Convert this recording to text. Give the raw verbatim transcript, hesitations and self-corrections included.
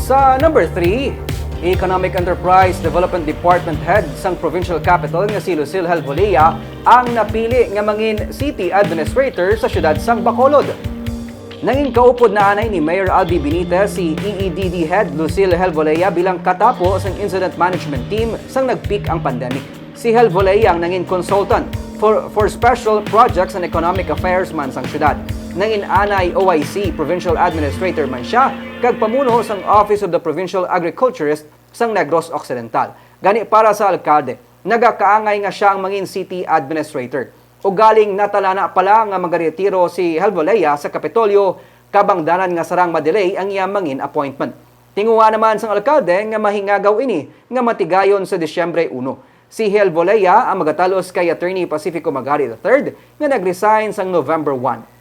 Sa number three, Economic Enterprise Development Department Head sang Provincial Capital nga si Lucille Helvolea ang napili nga mangin City Administrator sa siyudad sang Bacolod. Nangin kaupod na anay ni Mayor Albi Benitez si E E D D Head Lucille Helvolea bilang katapo sang Incident Management Team sang nag-peak ang pandemic. Si Helvolea ang nangin consultant for, for special projects and economic affairs man sang siyudad. Nangin anay O I C, Provincial Administrator man siya, kag pamuno sang Office of the Provincial Agriculturist sang Negros Occidental. Gani para sa alkalde, nagakaangay nga siya ang mangin city administrator. Ugaling natalana pala nga magaretiro si Helvolea sa Kapitolyo, kabangdanan nga sarang ma-delay ang iya mangin appointment. Tinguha naman sang alkalde nga mahingagaw ini nga matigayon sa Disyembre uno. Si Helvolea ang magatalos kay Attorney Pacifico Magari the third nga nag-resign sang November one.